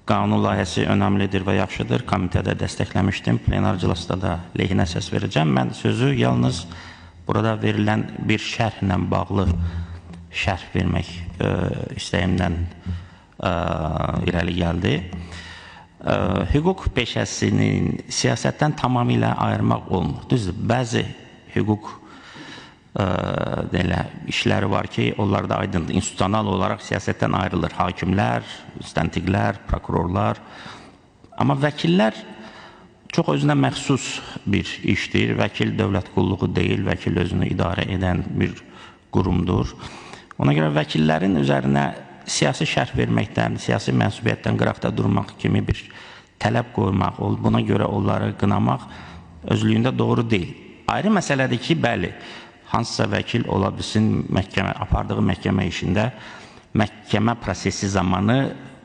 Qanun layihəsi önəmlidir və yaxşıdır. Komitədə dəstəkləmişdim. Plenar iclasda da lehinə səs verəcəm. Mən sözü yalnız burada verilən bir şərhlə bağlı şərh vermək istəyimdən irəli gəldi. Hüquq peşəsinin siyasətdən tamamilə ayırmaq olmur. Düzdür, bəzi hüquq belə işləri var ki, onlar da aydındır. İnstitusional olaraq siyasətdən ayrılır. Hakimlər, müstəntiqlər, prokurorlar. Amma vəkillər çox özünə məxsus bir işdir. Vəkil dövlət qulluğu deyil, vəkil özünü idarə edən bir qurumdur. Ona görə vəkillərin üzərinə siyasi şərh verməkdən, siyasi mənsubiyyətdən qıraqda durmaq kimi bir tələb qoymaq, buna görə onları qınamaq özlüyündə doğru deyil. Ayrı məsələdir ki, bəli, hansısa vəkil ola bilsin məhkəmə, apardığı məhkəmə işində məhkəmə prosesi zamanı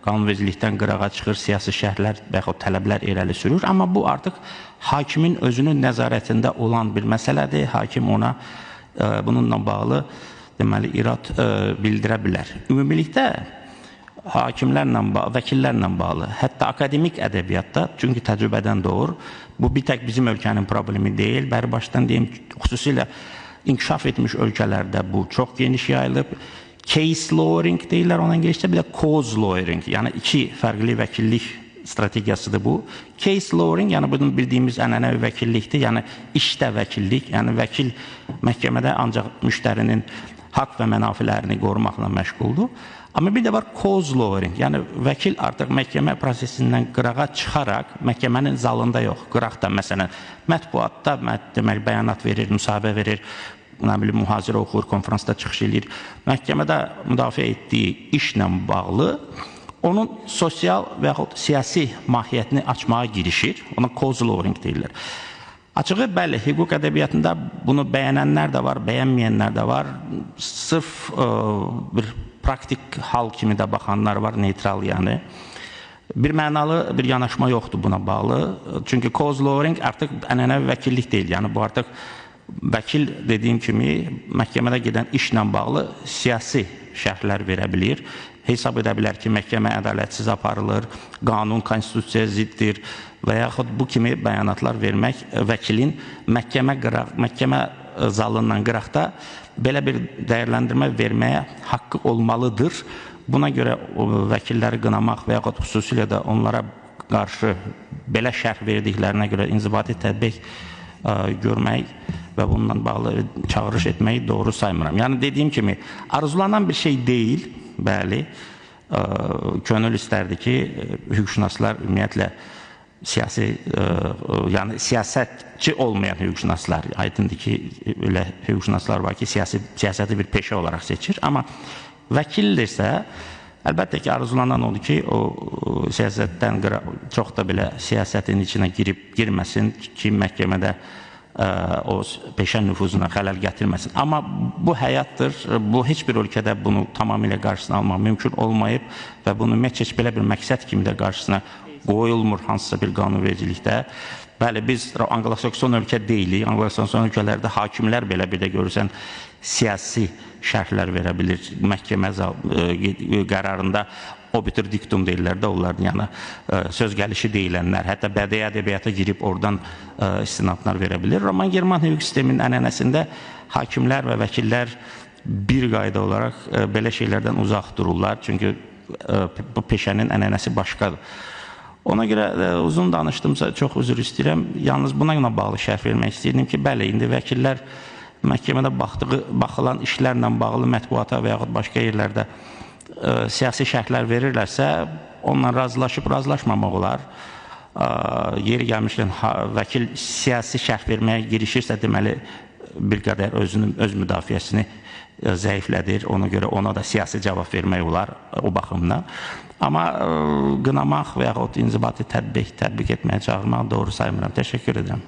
qanunvericilikdən qırağa çıxır, siyasi şərhlər və yaxud tələblər irəli sürür. Amma bu artıq hakimin özünün nəzarətində olan bir məsələdir. Hakim ona bununla bağlı deməli irad bildirə bilər. Ümumilikdə hakimlərlə, vəkillərlə bağlı, hətta akademik ədəbiyyatda, çünki təcrübədən doğur, bu bir tək bizim ölkənin problemi deyil. Bəri başdan deyim, xüsusilə inkişaf etmiş ölkələrdə bu çox geniş yayılıb. Case lawyering deyirlər ona ingiliscə, bir də cause lawyering, yəni iki fərqli vəkillik strategiyasıdır bu. Case lawyering, yəni bunun bildiyimiz ənənəvi vəkillikdir, yəni işdə vəkillik, yəni vəkil məhkəmədə ancaq müştərinin haqq və mənafilərini qorumaqla məşğuldur. Amma bir də var cause lawyering, yəni vəkil artıq məhkəmə prosesindən qırağa çıxaraq, məhkəmənin zalında yox, qıraqda məsələn mətbuatda deməli bəyanat verir, müsahibə verir, nə bilim mühazirə oxuyur, konfransda çıxış eləyir. Məhkəmədə müdafiə etdiyi işlə bağlı onun sosial və yaxud siyasi mahiyyətini açmağa girişir. Ona cause lawyering deyirlər. Açığı, bəli, hüquq ədəbiyyatında bunu bəyənənlər də var, bəyənməyənlər də var. Sırf bir praktik hal kimi də baxanlar var, neytral yəni. Bir mənalı bir yanaşma yoxdur buna bağlı. Çünki cause lawyering artıq ənənəvi vəkillik deyil. Yəni bu artıq vəkil dediyim kimi məhkəmədə gedən işlə bağlı siyasi şərhlər verə bilir. Hesab edə bilər ki, məhkəmə ədalətsiz aparılır, qanun konstitusiyaya ziddir və yaxud bu kimi bəyanatlar vermək vəkilin məhkəmə zalından qıraqda belə bir dəyərləndirmə verməyə haqqı olmalıdır. Buna görə vəkilləri qınamaq və yaxud xüsusilə də onlara qarşı belə şərh verdiklərinə görə inzibati tətbiq görmək və bununla bağlı çağırış etməyi doğru saymıram. Yəni dediyim kimi arzulanan bir şey deyil, bəli, könül istərdi ki, hüquqşünaslar ümumiyyətlə siyasi, yəni siyasətçi olmayan hüquqşünaslar, aydındır ki, elə hüquqşünaslar var ki, siyasəti bir peşə olaraq seçir, amma vəkildirsə, əlbəttə ki, arzulanan odur ki, o siyasətdən çox da belə siyasətin içinə girib girməsin ki, məhkəmədə o peşə nüfuzuna xələl gətirməsin. Amma bu həyatdır, bu heç bir ölkədə bunu tamamilə qarşısına almaq mümkün olmayıb və bunu ümumiyyətcə heç belə bir məqsəd kimi də qarşısına qoyulmur hansısa bir qanunvericilikdə. Bəli, biz Anglo-Sakson ölkə deyilik. Anglo-Sakson ölkələrdə hakimlər belə bir də görürsən siyasi şərhlər verə bilir. Məhkəmə qərarında obiter dictum deyirlər də onların, yəni söz gəlişi deyilənlər, hətta bədii ədəbiyyata girib oradan istinadlar verə bilir. Roman-German hüquq sisteminin ənənəsində hakimlər və vəkillər bir qayda olaraq belə şeylərdən uzaq dururlar. Çünki bu peşənin ənənəsi başqadır. Ona görə uzun danışdımsa çox üzr istəyirəm. Yalnız buna bağlı şərh vermək istəyirdim ki, bəli, indi vəkillər məhkəmədə baxılan işlərlə bağlı mətbuata və yaxud başqa yerlərdə siyasi şərhlər verirlərsə, onunla razılaşıb razılaşmamaq olar. Yeri gəlmişkən vəkil siyasi şərh verməyə girişirsə, deməli bir qədər özünün öz müdafiəsini zəiflədir. Ona görə ona da siyasi cavab vermək olar o baxımdan. Amma qınamaq və yaxud inzibati tətbiq etməyə çağırmaq doğru saymıram. Təşəkkür edirəm.